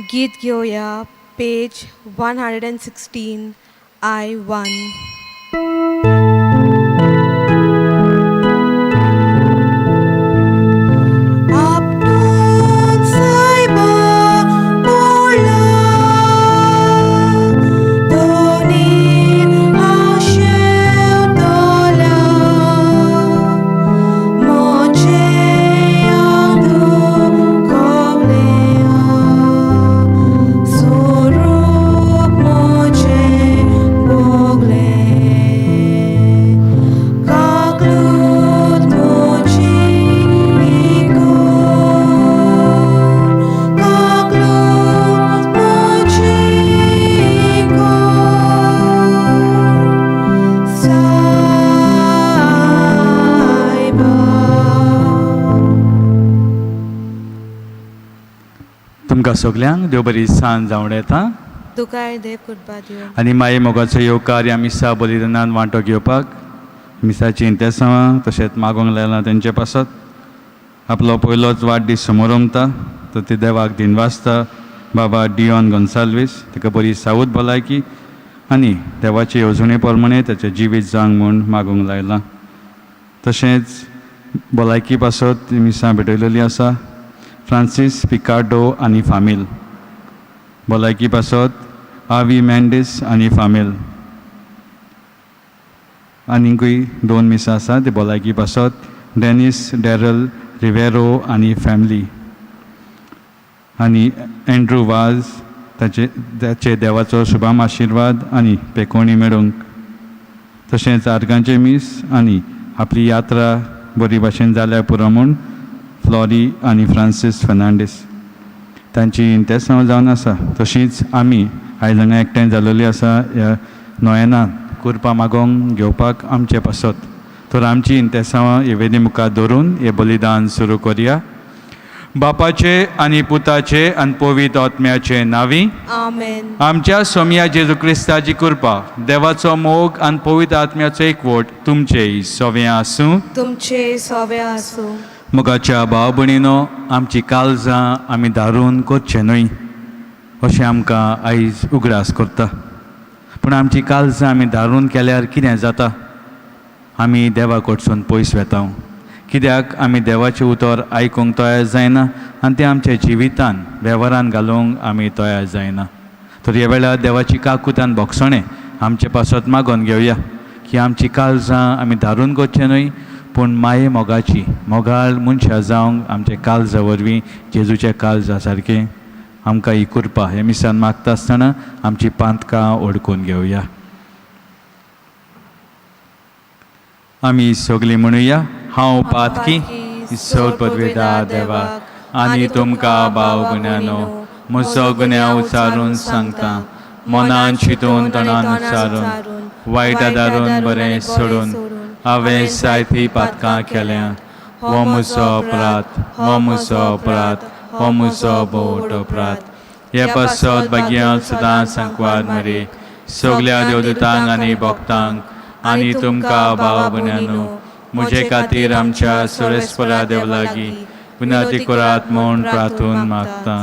गीत घेवया पेज 116 I 1. आपटून सायबा पडला दोनीन हांव शेवतल्या म्हजें हांव दुखवलें स्वरूप म्हजें भोगलें काकलूत म्हजी कर काकलूत म्हजी कर सायबा. तुमकां सगल्यांक देव बरी सांज जावं येता. तुकाय देव कृपा दिवं. आनी माई मोगाचो येवकार ह्या मिसा बलिदानान वांटो घेवपाक मिसाची इंतेसांवां तशेंच मागोंक लायलां तेंचे पासत. आपलो पयलोच वाडदीस समोरमता तर ती देवाक दिनवासता. बाबा डियॉन गोन्साल्वीस ताका बरी सावूद भलायकी आनी देवाचे येवजणे प्रमाणे ताचें जिवीत जावंक म्हूण मागूंक लायलां. तशेंच भलायकी पासत मिसां भेटयलेली आसा फ्रांसीस पिकार्डो आनी फामील. भलायकी पासत आवी मेंडीस आनी फामील. आनीकूय दोन मिसां आसा ती भलायकी पासत डेनीस डॅरल रिवेरो आनी फॅमिली आनी एंड्रू वाज ताचे ताचे देवाचो शुभाम आशिर्वाद आनी पेकोणी मेळोवंक. तशेंच आर्गांचें मीस आनी आपली यात्रा बरी भाशेन जाल्यार पुरो म्हूण फ्लॉरी आनी फ्रांसीस फर्नांडीस तांची इंतेसांव जावन आसा. तशींच आमी आयज हांगा एकठांय जालेली आसा ह्या नोयेनान कुरपा मागोवंक घेवपाक आमचे पासत. तर आमची इंतेसांवां हे वेदी मुखार दवरून हें बलिदान सुरू करया. बापाचे आनी पुताचे आनी पवित्र आत्म्याचे नांवी. आमेन. आमच्या सोमया जेजू क्रिस्ताची कृपा, देवाचो मोग आनी पवित्र आत्म्याचो एकवट तुमचेय सवें आसूं. तुमचे सोवे आसूं. मोगाच्या भाव भयणीनो, आमची काळजां आमी दारून करचें न्हय अशें आमकां आयज उगडास करता. पूण आमची काळजां आमी दारून केल्यार कितें जाता? आमी देवा कडसून पयस वेता. कित्याक आमी देवाचें उतर आयकूंक तयार जायना आनी तें आमच्या जिवितान वेव्हारान घालूंक आमी तयार जायना. तर ह्या वेळार देवाची काकूत आनी भोगसणें आमचे पासत मागोवन घेवया की आमची काळजां आमी धारून करचें न्हय, पूण माये मोगाची मोगाळ मनशां जावंक आमचे काळजा वरवीं जेजूच्या काळजा सारकें आमकां ही कृपा हे मिसान मागता आसतना आमची पांतकां ओडकून घेवया. आमी सगलीं म्हणुया, हांव पातकी. सोर पदवेदा देवा आनी तुमकां भाव गुन्यानो म्हजो गुन्यांव उचारून सांगता. मनान चिंतून तणान उच्चारून वायट आदारून बरें सोडून हांवें जायतीं पातकां केल्या. हो म्हजो अपराध, हो म्हजो अपराध, हो म्हजो भोव अपराध. हे पासत भाग्यां सदां सांकवार मरे, सगल्या देवदूतांक आनी भक्तांक आनी तुमकां भाव भयणांनो म्हजे खातीर आमच्या सर्वेस्परा देव लागीं विनंती करात म्हूण प्रार्थून मागता.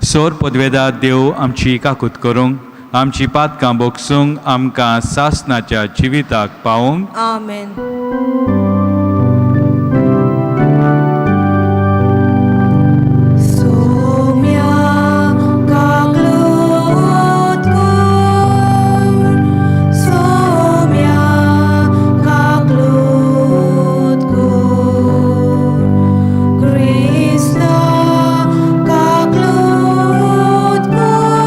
सोर पदवेदा देव आमची काकूत करूंक, आमची पातकां भोगसूंक, आमकां सासनाच्या जिविताक पावूंक. आमेन. सोम्या काकलूत कर, सोम्या काकलूत कर, क्रिस्ता काकलूत कर,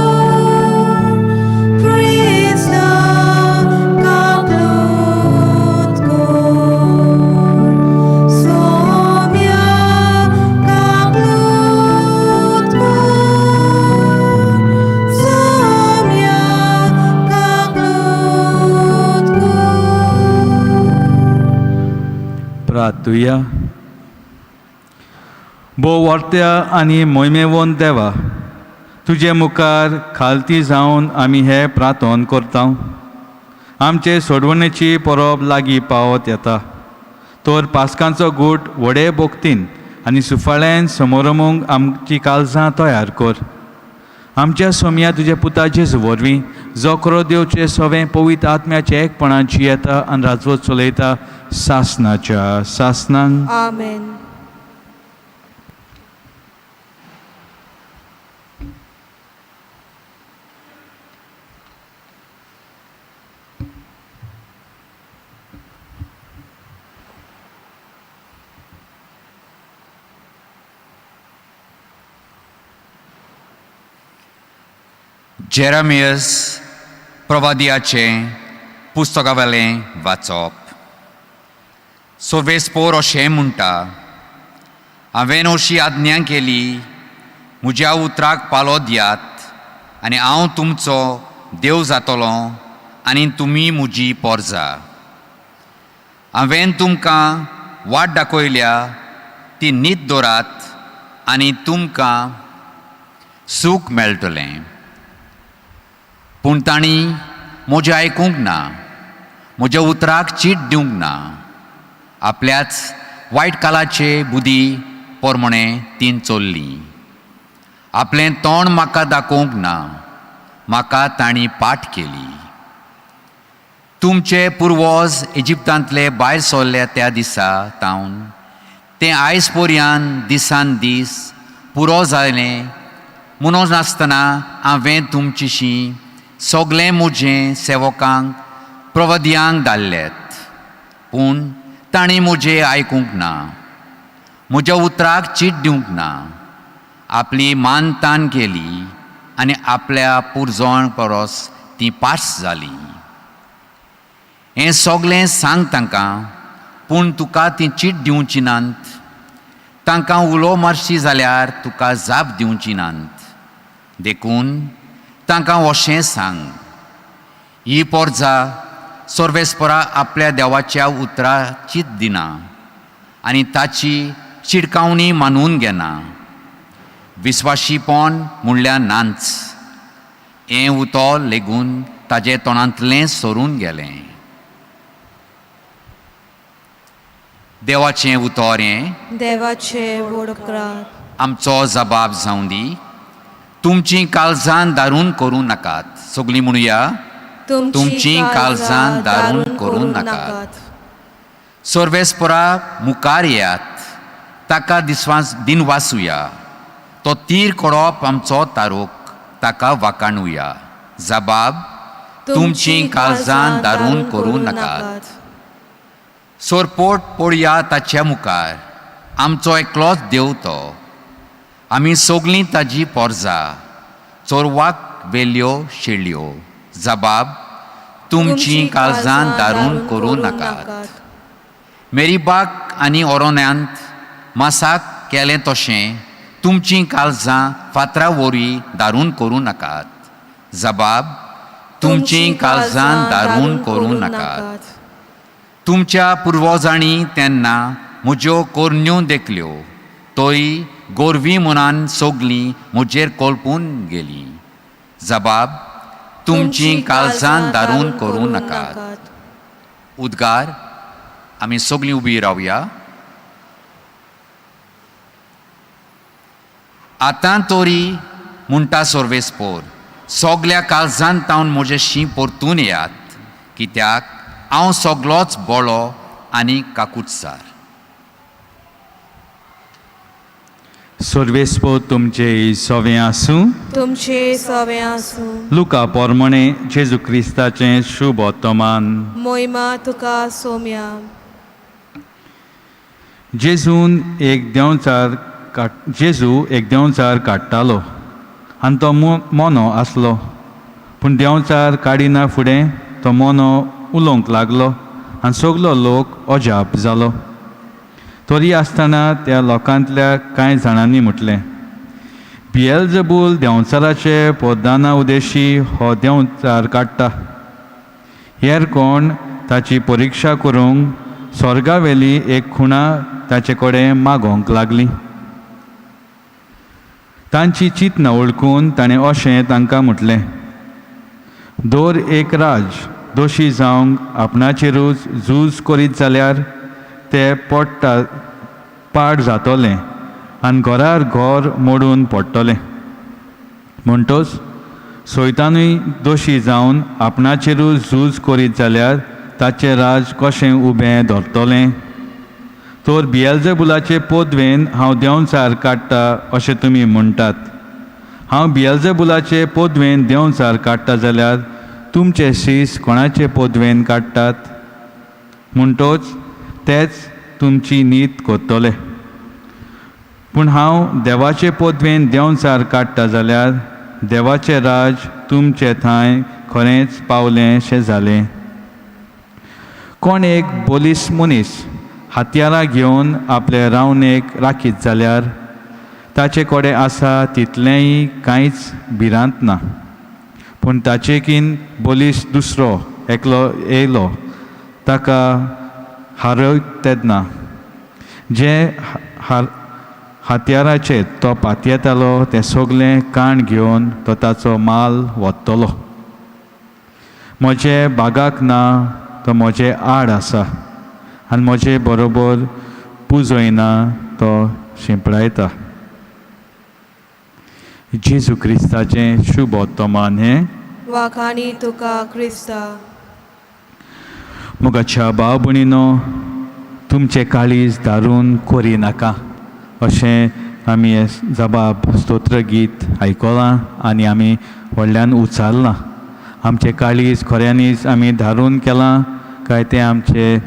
क्रिस्ता काकलूत कर, सोम्या काकलूत कर, सोम्या काकलूत कर. प्रार्थुया. भोव वर्त्या आनी मोहिमेवंत देवा, तुजे मुखार खालती जावन आमी हे प्रार्थन करता. आमचे सोडवणेची परब लागीं पावत येता, तर पास्कांचो गूट व्हडे भोगतीन आनी सुफाळ्यान समोरमूंक आमची काळजां तयार कर. आमच्या सोमया तुज्या पुता जेजू वरवीं जो खरो देवचे सवें पवित्र आत्म्याचे एकपणाची येता आनी राजवत चलयता सासनाच्या सासनांक. आमेन. जेरामियस प्रवादियाचें पुस्तकावेलें वाचप. सोर्वेस्पोर अशें म्हणटा, हांवें अशी आज्ञा केली, म्हज्या उतराक पालो दियात आनी हांव तुमचो देव जातलो आनी तुमी म्हजी पोरजा. हांवें तुमकां वाट दाखयल्या ती नीत दवरात आनी तुमकां सूख मेळटलें. पूण तांणी म्हजें आयकूंक ना, म्हज्या उतराक चीट दिवंक ना. आपल्याच वायट कालाचे बुदी पोरमणे तीन चोल्ली. आपलें तोंड म्हाका दाखोवंक ना, म्हाका तांणी पाठ केली. तुमचे पुर्वज इजिप्तांतले भायर सरले त्या दिसा तावन तें आयज पर्यान दिसान दीस पुरो जालें म्हणून नासतना हांवें तुमचीशी सगळें म्हजें सेवकांक प्रवदयांक धाडल्यात, पूण तांणी म्हजें आयकूंक ना, म्हज्या उतराक चीट दिवंक ना. आपली मानतान केली आनी आपल्या पुरजोण परस ती पास जाली. हें सगळें सांग तांकां, पूण तुका ती चीट दिवची नात. तांकां उलो मारशी जाल्यार तुका जाप दिवची नात. देखून तांकां अशें सांग, ही पोरजा सर्वेस्परा आपल्या देवाच्या उतराचीच दिना आनी ताची शिडकावणी मानून घेना. विस्वाशीपण म्हणल्यार नाच, हें उतर लेगून ताजे तोंडांतलें सरून गेलें. देवाचें उतर हें देवाचे वडक्रात. आमचो जबाब जावं दी. तुमचीं काळजां दारून करूं नाकात. सगळीं म्हणुया, तुमचीं काळजां दारून करूं नाकात. सर्वेस्परा मुखार येयात, ताका दिसवास दिनवासुया. तो तीर कोडप आमचो तारूक, ताका वाकाणुया. जबाब, तुमचीं काळजां दारून करूं नाकात. सोरपोट पळया ताच्या मुखार, आमचो एकलोच देव तो. आमी सगळीं ताजी पोरजा, चोरवाक वेल्यो शेळयो. जबाब, तुमचीं काळजां दारून करूं नाकात. मेरीबाक आनी ओरोन्यांत मासाक केलें तशें तुमचीं काळजां फातरा वरी दारून करूं नाकात. जबाब, तुमचीं काळजां दारून करूं नाकात. तुमच्या पुर्वजांनी तेन्ना म्हज्यो कोरण्यो देखल्यो, तरी गोरवी मनान सगलीं म्हजेर कोलपून गेलीं. जबाब, तुमचीं काळजां दारून करूं नाकात. उद्गार, आमी सगलीं उबी रावया. आतां तरी म्हणटा सर्वेस्पोर, सगल्या काळजान तावन म्हजें शीं परतून येयात, कित्याक हांव सगलोच बोळो आनी काकुटसार. सर्वेस्पो तुमचे सवें आसूं. तुमचे सवें आसूं. लुका पोरमणे जेजू क्रिस्ताचें शुभ वर्तमान. मोहिमा तुका सोम्या. जेजून एक देंवचार काड जेजू एक देंवचार काडटालो आनी तो मोनो आसलो. पूण देंवचार काडिना फुडें तो मोनो उलोवंक लागलो आनी सगलो लोक अजाप जालो. तरी आसतना त्या लोकांतल्या कांय जाणांनी म्हटलें, बिएलजबूल देंवचाराचे पोदाना उदेशी हो देंवचार काडटा. हेर कोण ताची परिक्षा करूंक स्वर्गावेली एक खुणा ताचे कडेन मागोवंक लागली. तांची चिंतना वळखून ताणें अशें तांकां म्हटलें, दर एक राज दोशी जावंक आपणाचेरूच झूज करीत जाल्यार ते पडटा पाड जातलें आनी घरार घर मोडून पडटलें. म्हणटोच सोयतानूय दोशी जावन आपणाचेरूच झूज करीत जाल्यार ताचें राज कशें उबें धरतलें? तर बियल्जेबुलाचे पोदवेन हांव देंवचार काडटा अशें तुमी म्हणटात. हांव बियल्जेबुलाचे पोदवेन देंवचार काडटा जाल्यार तुमचे शीस कोणाचे पोदवेन काडटात? म्हणटोच तेच तुमची नीत करतले. पूण हांव देवाचे पोदवेन देंवचार काडटा जाल्यार देवाचें राज तुमचे थंय खरेंच पावलें शें जालें. कोण एक बोलीस मनीस हत्यारां घेवन आपले रावणेक राखीत जाल्यार ताचे कडेन आसा तितलेंय कांयच भिरांत ना. पूण ताचेकीन बोलीस दुसरो एकलो येयलो ताका हारयत तेन्ना जे हत्याराचेर तो पातयेतालो तें सगलें काण घेवन तो ताचो माल वतलो. म्हजे बागाक ना तो म्हजे आड आसा आनी म्हजे बरोबर पुजयना तो शिंपडायता. जेजू क्रिस्ताचें शुभ वर्तमान हें. वाखाणी तुका क्रिस्ता. मोगाच्या भाव भयणीनो, तुमचें काळीज धारून करी नाका अशें आमी हें जबाब स्तोत्र गीत आयकलां आनी आमी व्हडल्यान उच्चारलां. आमचें काळीज खऱ्यांनीच आमी धारून केलां काय तें आमचें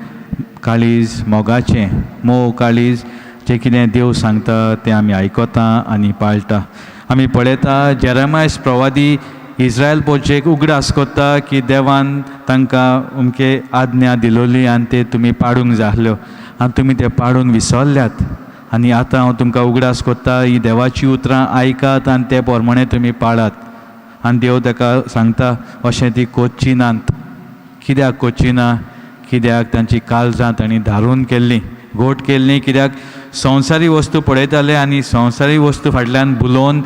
काळीज मोगाचें मोव काळीज जें कितें देव सांगता तें आमी आयकता आनी पाळटा. आमी पळयता जेरेमायस प्रवादी इस्रायल पोचेक उगडास करता की देवान तांकां अमके आज्ञा दिलोली आनी ते तुमी पाडूंक जाल्यो आनी तुमी ते पाडून विसरल्यात आनी आतां हांव तुमकां उगडास करता ही देवाचीं उतरां आयकात आनी ते प्रमाणे तुमी पाळात. आनी देव ताका सांगता अशें ती करची नात. कित्याक करची ना? कित्याक तांची काळजां तांणी धारून केल्लीं, गोट केल्लीं. कित्याक संवसारी वस्तू पळयताले आनी संवसारी वस्तू फाटल्यान बुलोवन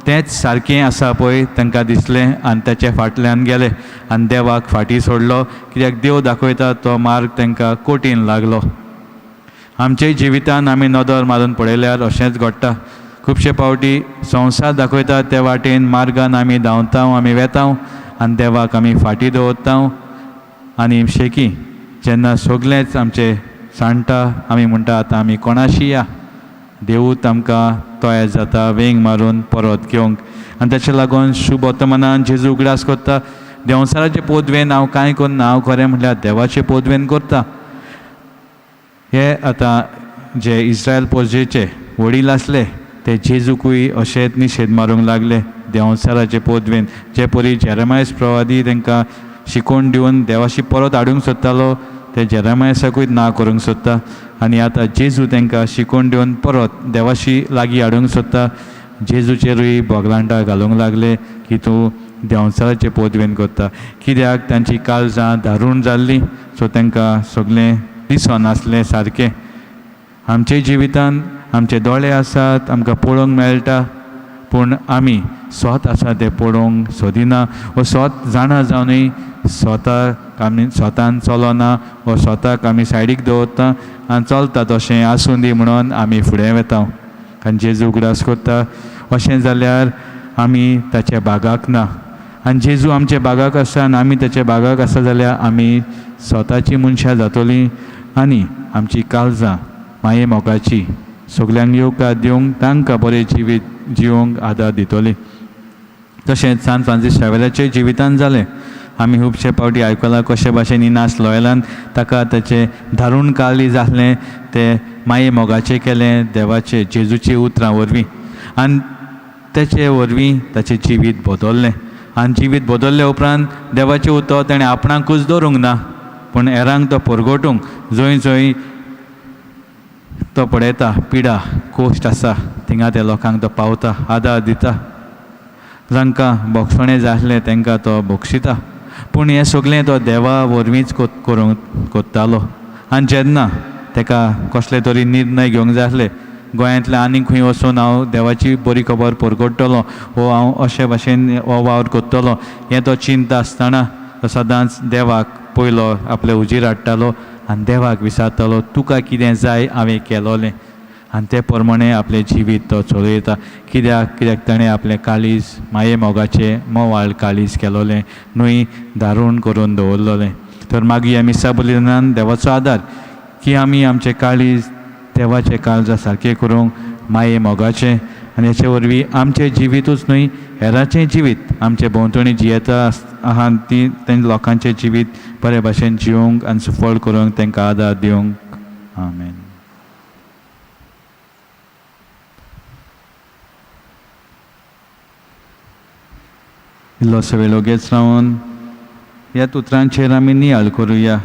तेंच सारकें आसा पळय तांकां दिसलें आनी ताचे फाटल्यान गेले आनी देवाक फाटीं सोडलो. कित्याक देव दाखयता तो मार्ग तांकां कठीण लागलो. आमच्या जिवितान आमी नदर मारून पळयल्यार अशेंच घडटा. खुबशे फावटी संवसार दाखयता ते वाटेन मार्गान आमी धांवता, आमी वेता आनी देवाक आमी फाटीं दवरता आनी शेकी जेन्ना सगलेंच आमचें सांडटा आमी म्हणटा आतां आमी कोणाशी या, देवूच आमकां तयार जाता वेंग मारून परत घेवंक. आनी ताचे लागून शुभ वर्तमानान जेजू उगडास करता देंवचाराचे पोदवेन हांव कांय करना, हांव खरें म्हटल्यार देवाचे पोदवेन करता. हे आतां जे इस्रायल पोजेचे वडील आसले ते जेजूकूय अशेंच निशेध मारूंक लागले देंवचाराचे पोदवेन. जे परी जेरेमायस प्रवादी तांकां शिकोवन दिवन देवाशी परत हाडूंक सोदतालो ते जेरेमायसाकूय ना करूंक सोदता आनी आतां जेजू तांकां शिकोवन दिवन परत देवाशी लागीं हाडूंक सोदता. जेजूचेरूय बोगलांटां घालूंक लागले की तूं देंवचाराचे पोदवेन करता. कित्याक तांची काळजां धारून जाल्लीं, सो तांकां सगळें दिसनासलें सारकें. आमच्या जिवितान आमचे दोळे आसात, आमकां पळोवंक मेळटा, पूण आमी स्वत आसा तें पळोवंक सोदिना वो स्वत जाणा जावनूय स्वताक आमी स्वतान चलना वो स्वताक आमी सायडीक दवरता आनी चलता तशें आसूं दी म्हणून आमी फुडें वेता. आनी जेजू उगडास करता अशें जाल्यार आमी ताच्या बागाक ना आनी जेजू आमच्या बागाक आसा आनी आमी ताच्या बागाक आसा जाल्यार आमी स्वताची मनशां जातलीं आनी आमची काळजां माये मोगाची सगल्यांक येवकार दिवंक तांकां बरें जिवीत जिवंक आदार दितली. तशेंच सान फ्रांसीस शावेलाच्या जिवितान जालें. आमी खुबशे फावटी आयकलां कशे भाशेन इनास लॉयलान ताका ताचें धारून काळीज जालें तें माये मोगाचें केलें देवाचें जेजूची उतरां वरवीं आनी तेचे वरवीं ताचें जिवीत बदल्लें. आनी जिवीत बदल्ले उपरांत देवाचें उतर ताणें आपणाकूच दवरूंक ना पूण हेरांक तो परगटूंक जंय जंय तो पळयता पिडा कोश्ट आसा थिंगा त्या लोकांक तो पावता, आदार दिता. जांकां बोगसणें जाल्लें तांकां तो बक्षिता. पूण हें सगळें तो देवा वरवींच करूंक कोत्तालो. आनी जेन्ना ताका कसले तरी निर्णय घेवंक जाय आसले गोंयांतल्यान आनीक खंय वचून हांव देवाची बरी खबर परगट्टलो वो हांव अशे भाशेन हो वावर करतलो हें तो चिंता आसतना तो सदांच देवाक पयलो आपले हुजीर हाडटालो आनी देवाक विचारतालो तुका कितें जाय हांवें केलोलें. आनी ते प्रमाणे आपलें जिवीत तो चलयता. कित्याक? कित्याक ताणें आपलें काळीज माये मोगाचें मोवाळ काळीज केलोलें न्हय दारूण करून दवरलोलें. तर मागीर ह्या मिसा बलिदानान देवाचो आदार की आमी आमचें काळीज देवाचें काळजा सारकें करूंक माये मोगाचें आनी हेचे वरवीं आमचें जिवीतूच न्हय हेरांचें जिवीत आमचे भोंवतणी जियेता आहा ती तें लोकांचें जिवीत बरे भाशेन जिवंक आनी सुफळ करूंक तांकां आदार दिवंक. आमेन. इल्लोसो वेळ ओगेच रावन ह्याच उतरांचेर आमी नियाळ करुया.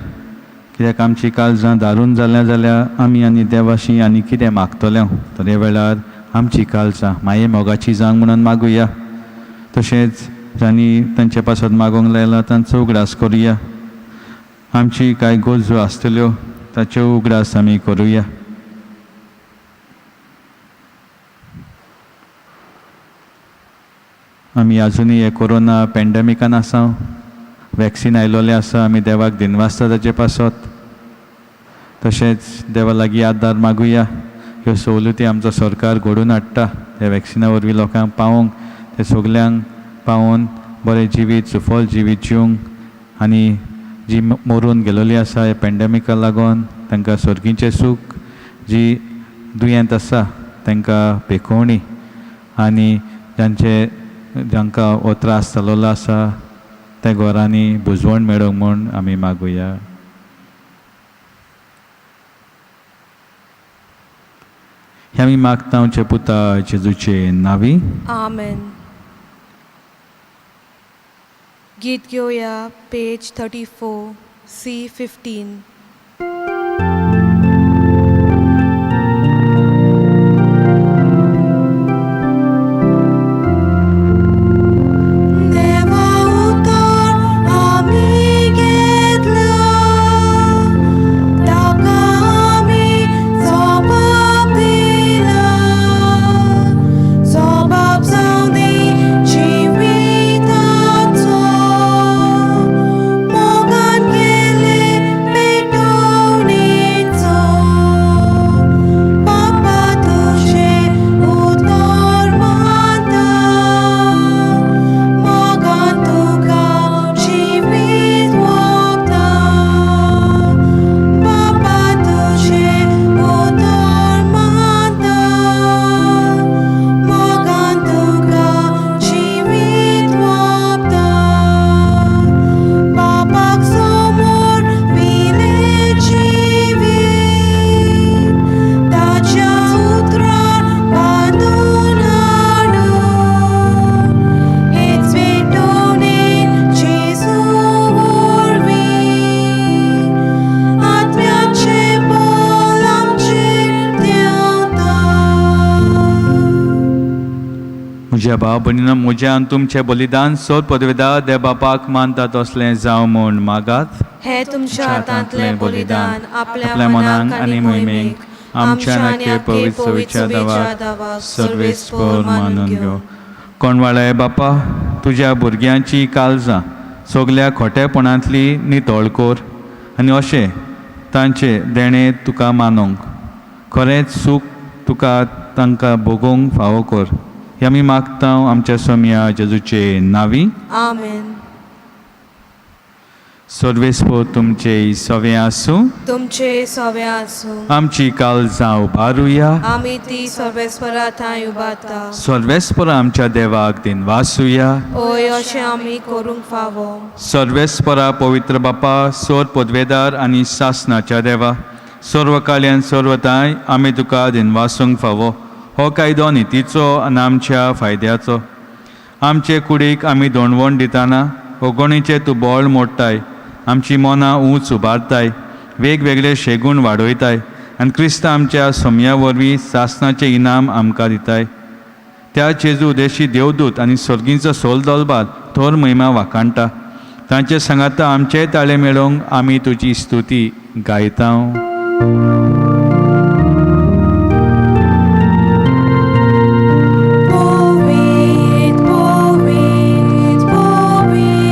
कित्याक आमची काळजां दारून जाल्या जाल्यार आमी आनी देवाशी आनी कितें मागतले. तर ह्या वेळार आमची काळजां माये मोगाची जावंक म्हणून मागुया. तशेंच जांणी तांचे पासत मागूंक लायला तांचो उगडास करुया. आमची कांय गरजो आसतल्यो ताच्यो उगडास आमी करुया. आमी आजुनूय हे कोरोना पेंडमिकान आसा, वॅक्सीन आयलोलें आसा, आमी देवाक दिनवासता ताचे पासत. तशेंच देवा लागीं आदार मागुया. ह्यो सवलती आमचो सरकार घडोवन हाडटा त्या वॅक्सिना वरवीं लोकांक पावोवंक, ते सगल्यांक पावोवन बरें जिवीत सुफल जिवीत जिवंक आनी जी मरून गेलोली आसा ह्या पेंडमिका लागून तांकां सर्गीचें सूख, जी दुयेंत आसा तांकां पेखोवणी आनी जांचे जांकां हो त्रास जालोलो आसा त्या घरांनी बुजवण मेळोंक म्हूण आमी मागुया. हे आमी मागता आमच्या पुता जेजूचे नांवी. आमेन. गीत घेवया पेज 34 C 15. देवा उतर आमी घेतला, ताका आमी जबाब दिला, जबाब जावनी जिविताचो, मोगान केले पेटोवणेचो, बापा तुजें उतर मानता, मोगान तुका जिवीत वोगता, बापा तुजें उतर मानता, मोगान तुका जिवीत वोगता, बापाक समोर विलें जिवीत, ताच्या उतरान बांदून हाडून, हेच पेटोवणेन जेजू वरवीं, आत्म्याचें बळ आमचेर देंवता. म्हज्या भाव भयणीनो, म्हजें आनी तुमचें बलिदान सोद पदवेदा देव बापाक मानता तसलें जावं म्हूण मागात. हे तुमच्या हातांतलें बलिदान आपल्या मनाक आनी मोहिमेक आमच्या आनी पवित्र सविच्या दावाक सर्वेस्पर मानून घेवं. कोणवाळे बापा, तुज्या भुरग्यांची काळजां सगल्या खोटेपणांतली नितळ कर आनी अशें तांचें देणें तुका मानूंक खरेंच सूख तुका तांकां भोगोवंक फावो कर. हे आमी मागता आमच्या सोमया जेजूचे नांवी. आमेन. सर्वेस्पर तुमचे सवे आसूं. तुमचे सवे आसूं. आमची काळजां उबारुया. आमी ती सर्वेस्परा थंय उबारता. सर्वेस्पर आमच्या देवाक दिनवासुया. ओय, अशें आमी करूंक फावो. सर्वेस्परा पवित्र बापा, सोर पदवेदार आनी सासनाच्या देवा, सर्व काल्यान सर्वताय आमी तुका दिनवासूंक फावो. हो कायदो नितीचो आनी आमच्या फायद्याचो. आमचे कुडीक आमी दोणवण दितना ओगणीचें तूं बळ मोडटाय, आमची मनां ऊंच उबारताय, वेगवेगळे शेगूण वाडयताय आनी क्रिस्त आमच्या सोमया वरवीं सासनाचें इनाम आमकां दिताय. त्या जेजू उदेशी देवदूत आनी सर्गींचो सोल दलबार थोर महिमा वाखाणटा. तांचे सांगाता आमचेय ताळे मेळोवंक आमी तुजी स्तुती गायता. पवित्र पवित्र पवित्र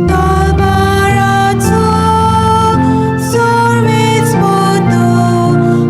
दरबाराचो सर्वेस्पर तूं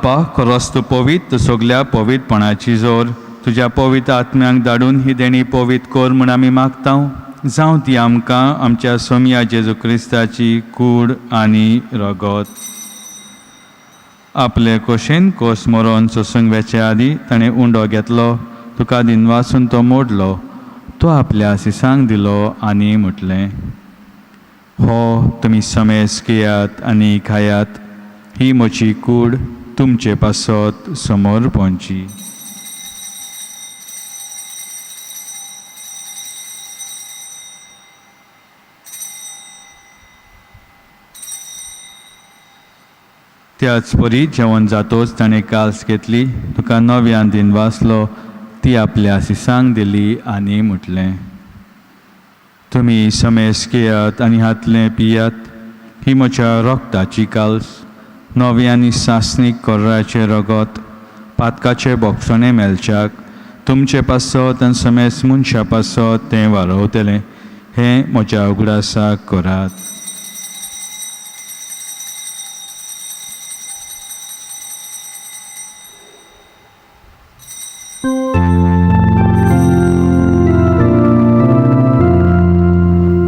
बापा, खरोच तूं पवित्र, तूं सगल्या पवित्रपणाची जोर. तुज्या पवित्र आत्म्यांक धाडून ही देणी पवित्र कर म्हूण आमी मागता. जावं ती आमकां आमच्या सोमया जेजू क्रिस्ताची कूड आनी रगत. आपले कोशेन कोस मरोन सोसूंक वेचे आदीं ताणें उंडो घेतलो, तुका दिनवासून तो मोडलो, तो आपल्या सिसांक दिलो आनी म्हटलें, हो तुमी समेस घेयात आनी खायात, ही म्हजी कूड तुमचे पासत समोर पोंची. त्याच परी जेवण जातोच ताणें काल्स घेतली, तुका नव्यान दिनवासलो, ती आपल्या सिसांक दिली आनी म्हटलें, तुमी समेस घेयात आनी हातलें पियात, ही म्हज्या रक्ताची काल्स, नवी आनी सासणीक कोर्राचें रगत, पातकाचें बोगसणें मेळच्याक तुमचे पासत आनी समेस मनशा पासत तें वारोवतलें. हें म्हज्या उगडासाक करात.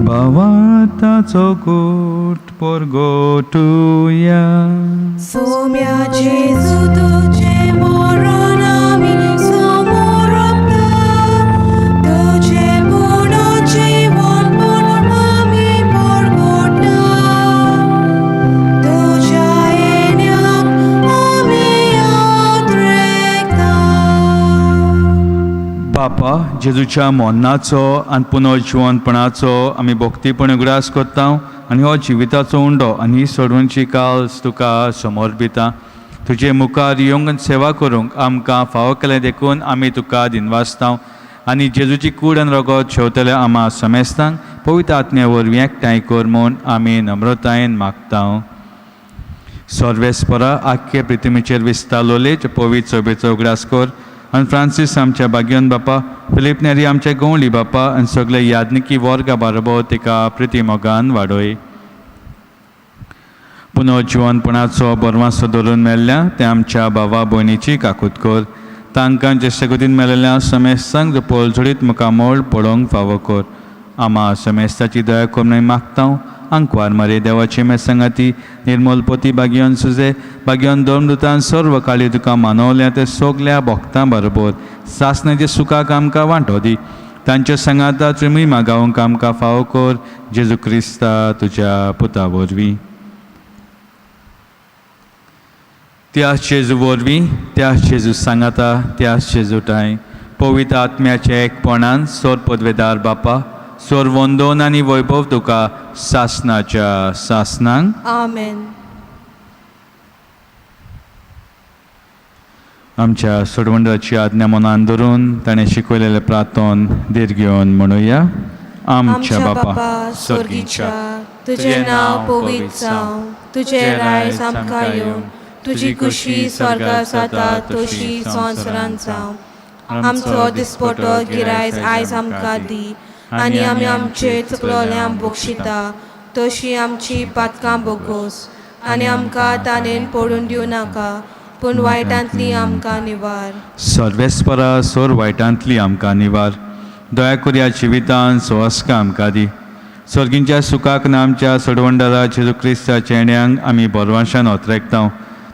भावाताचो गोट परगोटुया. सोम्या जेजू तुजें मरण आमी समोरता, तुजें पुनर्जीवनपण आमी परगटा, तुज्या येण्याक आमी आद्रेकता. बापा, जेजूच्या मरणाचो आनी पुनर्जिवनपणाचो आमी भक्तीपण उगडास करता आनी हो जिविताचो उंडो आनी ही सोडवणची काल्स तुका समर्पिता. तुजे मुखार येवंक आनी सेवा करूंक आमकां फावो केलें देखून आमी तुका दिनवासता आनी जेजूची कूड आनी रगत शेवतले आमा समेस्तांक पवित्र आत्म्या वरवीं एकठांय कर म्हूण आमी नम्रतायेन मागता. सर्वेस्परा आख्खे पृथ्वीचेर विस्तारलोले पवित्र सभेचो उगडास कर आनी फ्रांसीस आमच्या भाग्यन बापा, फिलीप नेरी आमचे गवळी बापा आनी सगळे याज्ञिकी वर्गा बारोबर तिका प्रिती मोगान वाडय. पुनर्जिवनपणाचो बरवासो धरून मेल्ल्या ते आमच्या भावा भयणीची काकूत कर. तांकां ज्येश्ठगतीन मेळिल्ल्या समेस्तांक जो पोलझडीत मुखामोळ पळोवंक फावो कर. आमा समेस्ताची दया करून मागता. आंकवार मारे देवाची मेसंगाती निर्मलपती भाग्यन सुजे भाग्यन धर्मदूतान सर्व काळी तुका मानवल्या ते सगल्या भक्तां बरोबर सासण्याचे सुखाक आमकां वांटो दी. तांच्या सांगाता तुमी मागावंक आमकां फावो कर, जेजू क्रिस्ता तुज्या पुता वरवीं. त्याच जेजू वरवीं, त्याच जेजू सांगाता, त्याच जेजू ठांय पवित्र आत्म्याच्या एकपणान सोर पदवेदार बापा, सोर वंदोन आनी वैभव तुका सासनाच्या सासनांक. आमेन. आमच्या सोडवंडाची आज्ञा मनान धरून ताणें शिकवलेलें प्रार्थन धीर घेवन म्हणुया. आमच्या बापा स्वर्गीच्या, तुजें नांव पवित्र जावं, तुजें रायज आमकां येवं, तुजी खुशी स्वर्गार जाता तशी संवसारांत जावं. आमचो दिसपटो गिरायज आयज आमकां दी आनी आमी आमचे चुकलोल्यांक बक्षिता तशी आमची पातकां बोगोस आनी आमकां ताणेन पडून दिवं नाका, पूण वायटांतली आमकां निवार. सर्वेस्परा सोर वायटांतली आमकां निवार. दया करुया जिवितान सुवास्का आमकां दी. सर्गींच्या सुखाक ना आमच्या सोडवंडारा जेजू क्रिस्ताच्या येण्यांक आमी बरवाशान ओतरेकता.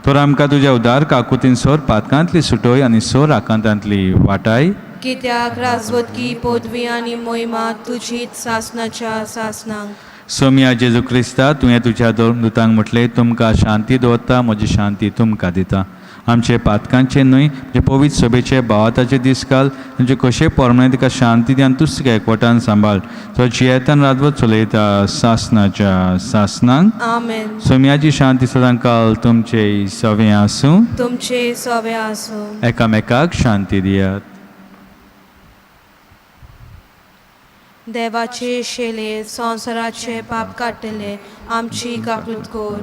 तर आमकां तुज्या उदार काकुतीन सोर पातकांतली सुटोय आनी सोर आकांतांतली वाटाय. कित्याक राजवटकी पदवी आनी मोहिमा तुजीच सासनाच्या सासनांक. सोमया जेजू क्रिस्ता, तुवें तुज्या दुतांक म्हटलें, तुमकां शांती दवरता, म्हजी शांती तुमकां दिता. आमचे पातकांचे न्हय, जे पवित्र सभेचे भावाताचे दीस घाल, तांचे कशे पोरणे तिका शांती दी आनी तूंच तिका एकवटान सांबाळ, तो जियेतान रातभर चलयता सासनाच्या सासनांक. आमेन. सोमयाची शांती सदां काल तुमचे सवें आसूं. तुमचे सवे आसूं. एकामेकाक शांती दियात. देवाचे शेले संवसाराचे पाप काडटले, आमची काकूत कर.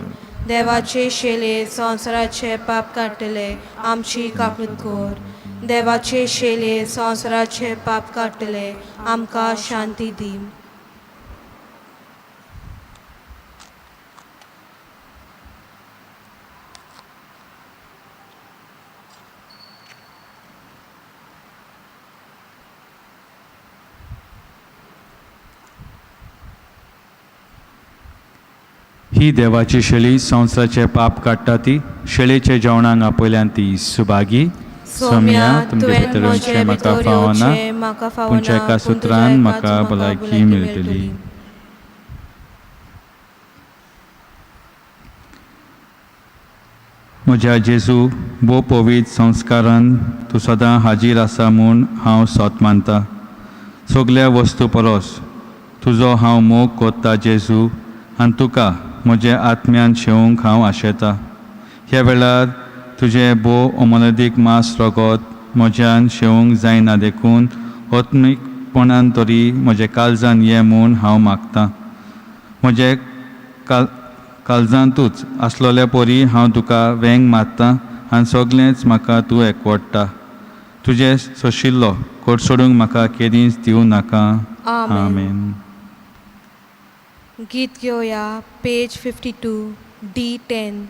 देवाचे शेले संवसाराचे पाप काडटले, आमची काकूत कर. देवाचे शेले संवसाराचे पाप काडटले, आमकां शांती दी. ही देवाची शेळी संवसाराचे पाप काडटा ती शेळीचे जेवणाक आपयल्यान ती सुभागी. सोम्या, तुमचे तुवें भितर म्हजे येवचें म्हाका भितर फावना, येवचें म्हाका पूण फावना, एका पूण तुज्या सुत्रान एका म्हाका भलायकी मेळटली. म्हज्या जेजू, भोव पवित्र संस्कारान तूं सदां हाजीर आसा म्हूण हांव सोत मानता. सगल्या वस्तू परस तुजो हांव मोग कोत्ता जेजू, आनी तुका म्हज्या आत्म्यान शेवंक हांव आशेता. ह्या वेळार तुजें भोव अमोलदीक मांस रगत म्हज्यान शेवंक जायना, देखून आत्मीकपणान तरी म्हज्या काळजान ये म्हूण हांव मागतां. म्हजे काळजांतूच आसलोल्या परी हांव तुका वेंग मारता आनी सगळेंच म्हाका तूं एकवडटा. तुजें सोशिल्लो कोडसोडूंक म्हाका केदींच दिवं नाका. आमेन. आमेन. गीत घेवया पेज 52 D10.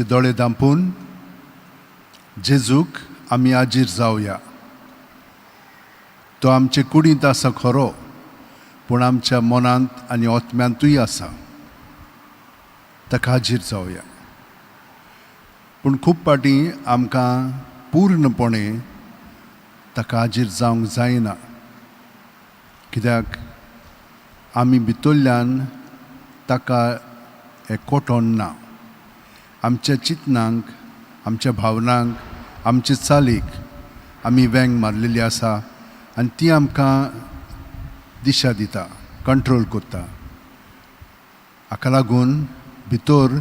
आमचे दोळे धांपून जेजूक आमी आजीर जावया. तो आमचे कुडींत आसा खरो, पूण आमच्या मनांत आनी आत्म्यांतूय आसा. ताका हाजीर जावया. पूण खूब फावटी आमकां पूर्णपणे ताका हाजीर जावंक जायना, कित्याक आमी भितरल्यान ताका एकवटोन ना. आमच्या चिंतनांक, आमच्या भावनांक, आमचे चालीक आमी वेंग मारलेली आसा आनी ती आमकां दिशा दिता, कंट्रोल करता. हाका लागून भितर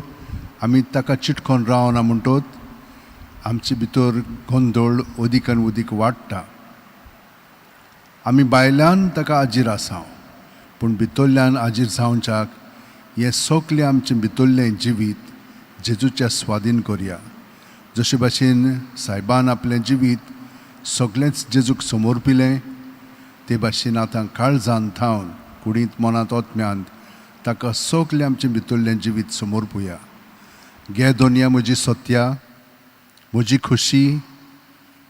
आमी ताका चिटकोन रावना म्हणटोच आमचे भितर गोंदळ अदीक आनी अदीक वाडटा. आमी भायल्यान ताका आजीर आसा, पूण भितरल्यान आजीर जावच्याक हें सगलें आमचें भितरलें जिवीत जेजूच्या स्वाधीन करया. जशे भाशेन सायबान आपलें जिवीत सगळेंच जेजूक समर्पिलें, ते भाशेन आतां काळजान थावन कुडींत, मनांत, आत्म्यांत ताका सगलें आमचें भितरलें जिवीत समर्पुया. घे दोनया म्हजी सत्या, म्हजी खोशी,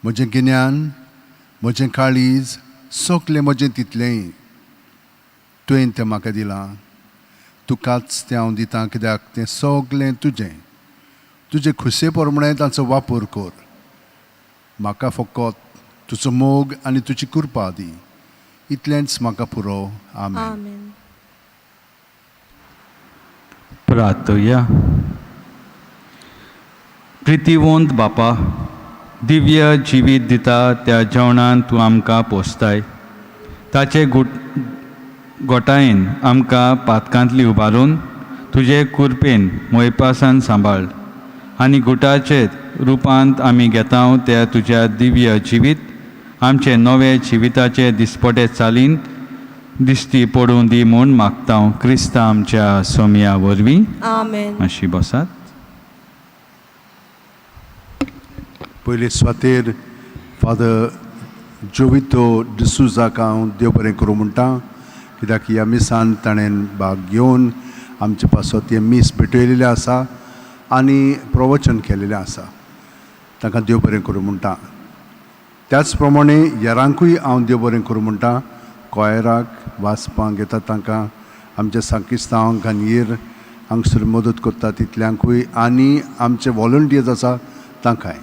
म्हजें गिन्यान, म्हजें काळीज, सगलें म्हजें तितलेंय तुवें तें म्हाका दिलां. तुकाच तें हांव दितां, कित्याक तें सगलें तुजें. तुजे खुशे प्रमाणे तांचो वापर कर. म्हाका फकत तुजो मोग आनी तुजी कृपा दी, इतलेंच म्हाका पुरो. आमेन. आमेन. प्रार्थया. प्रितीवंत बापा, दिव्य जिवीत दिता त्या जेवणान तूं आमकां पोसताय. ताचे गुट गोटायेन आमकां पातकांतली उबारून तुजे कुरपेन मोयपासान सांबाळ आनी गुटाचे रुपांत आमी घेता त्या तुज्या दिव्य जिवीत आमचे नवे जिविताचे दिसपटे चालीन दिश्टी पडूं दी म्हूण मागता, क्रिस्ता आमच्या सोमया वरवीं. आमेन. मातशी बसात. पयले सुवातेर फादर जोवितो डिसूजाक हांव देव बरें करूं म्हणटा, कित्याक ह्या मिसान ताणें भाग घेवन आमचे पासत हें मीस भेटयलेलें आसा आनी प्रवचन केलेलें आसा. तांकां देव बरें करूं म्हणटा. त्याच प्रमाणे येरांकूय हांव देव बरें करूं म्हणटा. कॉयराक वाचपाक येता तांकां, आमच्या सांकिस्तांव गांधीर हांगसर मदत करता तितल्यांकूय, आनी आमचे वॉलंटियर्स आसा तांकांय.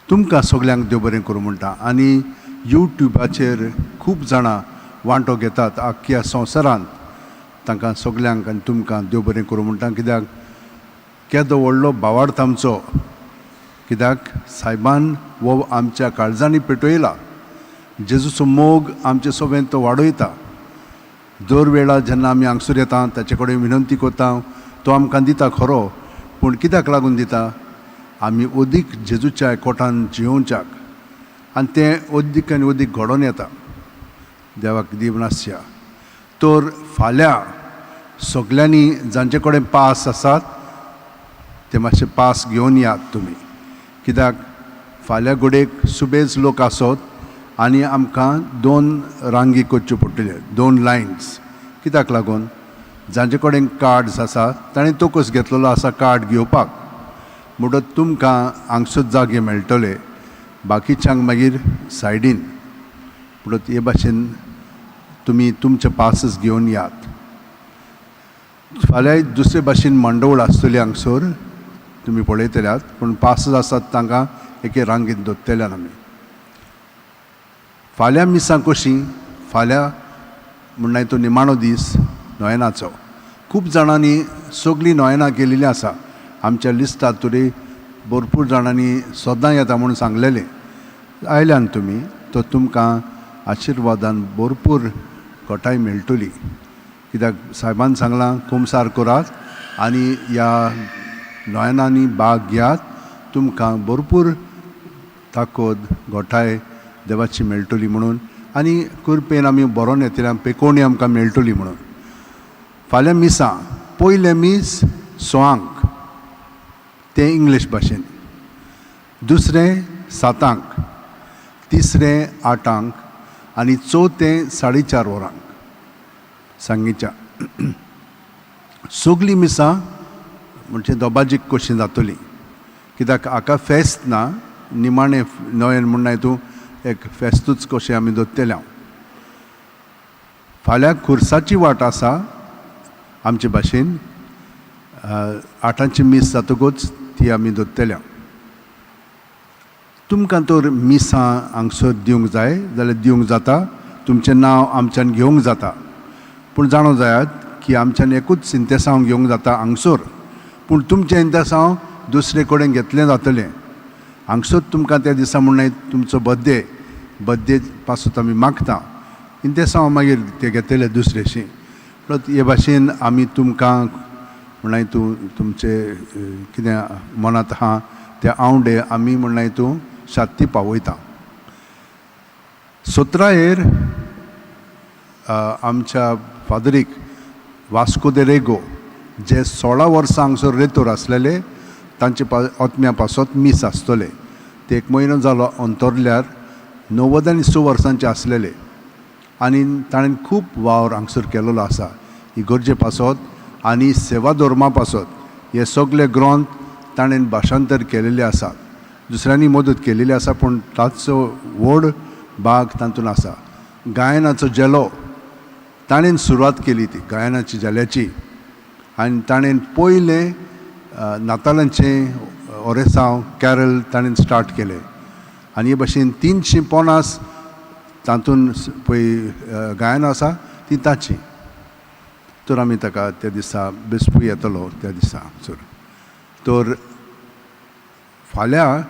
तुमकां सगल्यांक देव बरें करूं म्हणटा. आनी युट्युबाचेर खूब जाणां वांटो घेतात आख्ख्या संवसारांत, तांकां सगल्यांक आनी तुमकां देव बरें करूं म्हणटा. कित्याक केदो व्हडलो भावार्थ आमचो, कित्याक सायबान हो आमच्या काळजांनी पेटयला. जेजूचो मोग आमचे सोबेन तो वाडयता. दर वेळा जेन्ना आमी हांगसर येता ताचे कडेन विनंती करता, तो आमकां दिता खरो, पूण कित्याक लागून दिता? आमी अदीक जेजूच्या एकवटान जियोवच्याक, आनी तें अदीक आनी अदीक घडोवन येता. देवाक दीव नासया. तर फाल्यां सगल्यांनी जांचे कडेन पास आसात ते मातशे पास घेवन यात तुमी, कित्याक फाल्यां घडयेक सुबेज लोक आसत आनी आमकां दोन रांगी करच्यो पडटल्यो, दोन लायन्स. कित्याक लागून जांचे कडेन कार्ड्स आसा ताणें तोकस घेतलेलो आसा कार्ड घेवपाक, म्हणटच तुमकां हांगसर जागे मेळटले, बाकीच्यांक मागीर सायडीन. म्हणटच हे भाशेन तुमी तुमचे पासस घेवन यात. फाल्यां दुसरे भाशेन मंडवळ आसतली हांगसर, तुमी पळयतल्यात, पूण पासस आसात तांकां एके रांगेंत दवरतल्यान आमी. फाल्यां मिसां कशीं, फाल्यां म्हणल्यार तो निमाणो दीस नोयनाचो. खूब जाणांनी सगळीं नोयनां केलेलीं आसा. आमच्या लिस्टांत तरी भरपूर जाणांनी सदां येता म्हूण सांगलेलें. आयल्यान तुमी तर तुमकां आशिर्वादान भरपूर घटाय मेळटली, कित्याक सायबान सांगलां कुमसार करात आनी ह्या नोयनांनी भाग घेयात, तुमकां भरपूर ताकद घटाय देवाची मेळटली म्हणून, आनी कृपेन आमी बरोवन येतले पेकोवणी आमकां मेळटली म्हणून. फाल्यां मिसां, पयलें मीस सवांक, तें इंग्लीश भाशेन, दुसरें 7आंक, तिसरें 8आंक आनी चवथें 4:30 वरांक सांगीच्या. सगळीं मिसां म्हणजे दोबाजीक कशी जातली कित्याक हाका फेस्त ना, निमाणें नोयेन म्हणनाय तूं एक फेस्तूच कशें आमी दवरतले. हांव फाल्यां खुर्साची वाट आसा आमचे भाशेन, आठांची मीस जातकूच ती आमी दवरतले. तुमकां तर मिसां हांगसर दिवंक जाय जाल्यार दिवंक जाता, तुमचें नांव आमच्यान घेवंक जाता, पूण जाणो जायात की आमच्यान एकूच इंतेसांव घेवंक जाता हांगसर, पूण तुमचें इंतेसांव दुसरे कडेन घेतलें जातलें. हांगसर तुमकां त्या दिसा म्हणून तुमचो बड्डे बड्डे पासून आमी मागता इंतेसांव मागीर ते घेतले दुसरेशी. परत हे भाशेन आमी तुमकां म्हणल्यार तूं तुमचे कितें मनांत आहा ते आवडे आमी म्हणल्यार तूं शात्ती पावयता. 17 आमच्या फादरीक वास्को दे रेगो जे 16 वर्सां हांगसर रेतोर आसलेले तांचे आत्म्या पासत मीस आसतले. ते एक म्हयनो जालो अंतरल्यार 96 वर्सांचे आसलेले आनी ताणें खूब वावर हांगसर केलेलो आसा इगर्जे पासत आनी सेवा धर्मा पासत. हे सगळे ग्रंथ ताणें भाशांतर केलेले आसात, दुसऱ्यांनी मदत केलेली आसा, पूण ताचो व्हड भाग तातूंत आसा. गायनाचो झेलो ताणें सुरवात केली ती गायनाची झेल्याची, आनी ताणें पयलें नातालांचें ओरेसांव कॅरल ताणें स्टार्ट केलें. आनी हे भाशेन 350 तातूंत पळय गायन आसा ती ताची. तर आमी ताका त्या दिसा बेसपूय येतलो त्या दिसा सर. तर फाल्यां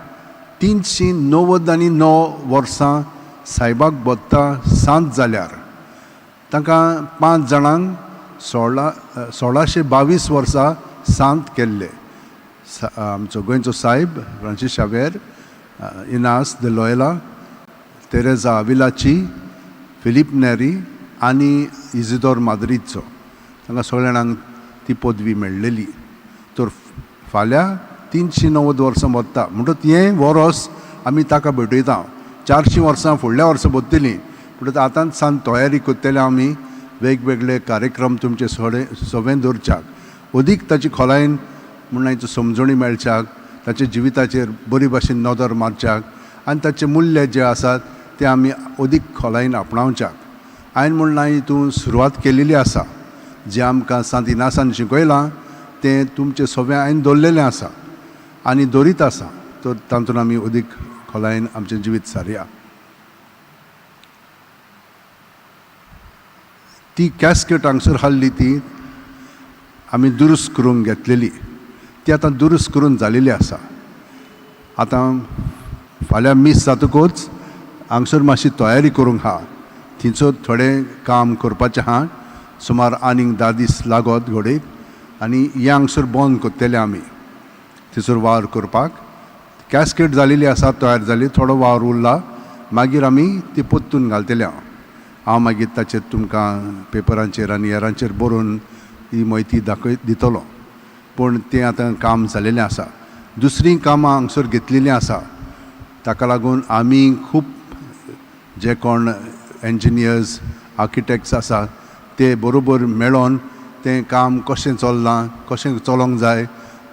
399 वर्सां सायबाक बोत्ता सांत जाल्यार तांकां 5 जाणांक 1622 वर्सां सांत केल्ले. आमचो गोंयचो सायब Francis Xavier, Inas the Loyola, Teresa आविलाची, फिलीप नेरी आनी इजिदोर माद्रीदचो, तांकां सगळ्या जाणांक ती पदवी मेळ्ळेली. तर फाल्यां 390 वर्सां वता म्हणटच हें वरोस आमी ताका भेटयता. 400 वर्सां फुडल्या वर्सां बत्तलीं, म्हणटच आतांच सावन तयारी करतले आमी वेगवेगळे कार्यक्रम तुमचे सगळे सगळें दवरच्याक, अदीक ताची खोलायेन म्हणून समजणी मेळच्याक, ताच्या जिविताचेर बरी भाशेन नदर मारच्याक आनी ताचे मूल्य जे आसात ते आमी अदीक खोलायेन आपणावच्याक. हांवें म्हणलां हितून सुरवात केलेली आसा, जें आमकां सांत इनासान शिकयलां तें तुमचें सगळें हांवें दवरलेलें आसा आनी दवरीत आसा. तर तातूंत आमी अदीक खोलायेन आमचें जिवीत सारया. ती कॅस्केट हांगसर हाडली ती आमी दुरुस्त करूंक घेतलेली, ती आतां दुरुस्त करून जालेली आसा. आतां फाल्यां मीस जातकूच हांगसर मातशी तयारी करूंक आहा, थिंचो थोडें काम करपाचें आहा, सुमार आनीक 10 दीस लागत घोडेक, आनी हें हांगसर बंद करतले आमी थंयसर वावर करपाक. कॅस्केट जालेली आसा, तयार जाली, थोडो वावर उरला, मागीर आमी ती परतून घालतले. हांव मागीर ताचेर तुमकां पेपरांचेर आनी हेरांचेर बरोवन ही म्हायती दाखय दितलो. पूण तें आतां काम जालेलें आसा. दुसरीं कामां हांगसर घेतलेलीं आसा, ताका लागून आमी खूब जे कोण एन्जिनियर्स आर्किटेक्ट्स आसा ते बरोबर मेळोन तें काम कशें चल्लां कशें चलोवंक जाय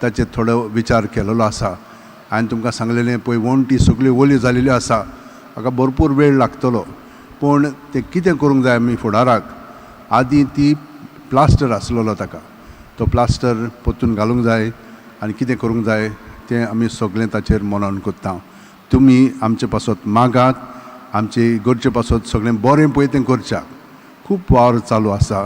ताचेर थोडो विचार केलेलो आसा. हांवें तुमकां सांगलेलें पळय वण्टी सगळ्यो ओल्यो जालेल्यो आसा, हाका भरपूर वेळ लागतलो, पूण तें कितें करूंक जाय आमी फुडाराक. आदीं ती प्लास्टर आसलेलो ताका, तो प्लास्टर परतून घालूंक जाय आनी कितें करूंक जाय तें आमी सगळें ताचेर मनोन करता. तुमी आमचे पासत मागात, आमचे गरजे पासत सगळें बरें पळय तें करच्याक. खूब वावर चालू आसा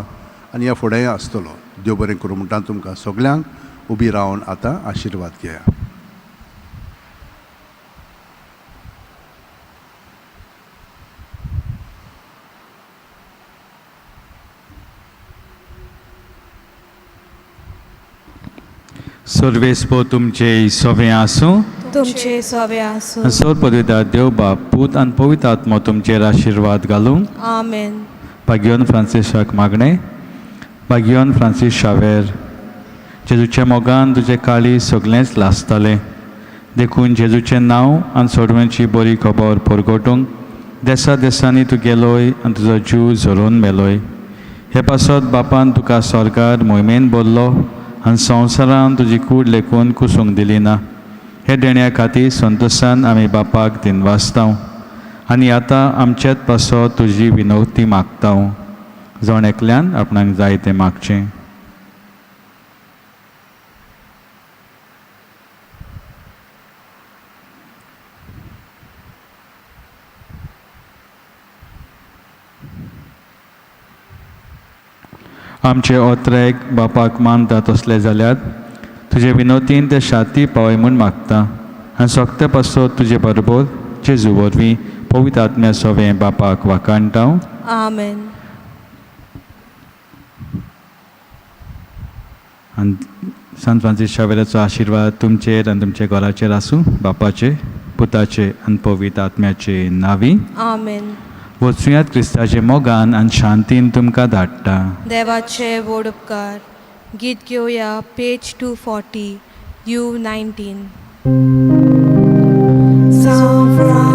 आनी ह्या फुडेंय आसतलो. देव बरें करूं म्हणटा तुमकां सगल्यांक. उबी रावन आतां आशिर्वाद घेया. सर्वेस्पो तुमचे सोवे आसूं, तुमचे सोवे आसूं. सर पदवीदार देव बाप पूत आनी पवित्र आत्मो तुमचेर आशिर्वाद घालूं. आमेन. भाग्योन फ्रांसीसाक मागणें. भाग्योन फ्रांसीस शावेर, जेजूच्या मोगान तुजें काळीज सगळेंच लासतालें, देखून जेजूचें नांव आनी सोडव्यांची बरी खबर परगटूंक देसा देसांनी तूं गेलोय आनी तुजो जीव झरोवन मेलोय. हे पासत बापान तुका स्वर्गार मोहिमेन भरलो आनी संवसारान तुजी कूड लेखून कुसूंक दिली ना. हे देण्या खातीर संतोशान आमी बापाक दिनवासताव आनी आतां आमचेच पासत तुजी विनवती मागताव. जण एकल्यान आपणाक जाय तें मागचें. आमचे ओत्रेक बापाक मानता तसले जाल्यार तुजे विनोतीन ते शांती पावय म्हूण मागता आनी सोकते पासत तुजे बरोबर जेजू वरवीं पवित्र आत्म्या सोवें बापाक वाखाणटा. आमेन. आनी सांत फ्रांसीस शावेराचो आशिर्वाद तुमचेर आनी तुमच्या घराचेर आसूं. बापाचे, पुताचे आनी पवित्र आत्म्याचे नांवी. आमेन. वचुयात क्रिस्ताचे मोगान आनी शांतीन तुमकां धाडटा. देवाचे व्हड उपकार. गीत घेवया पेज 240 U 19. San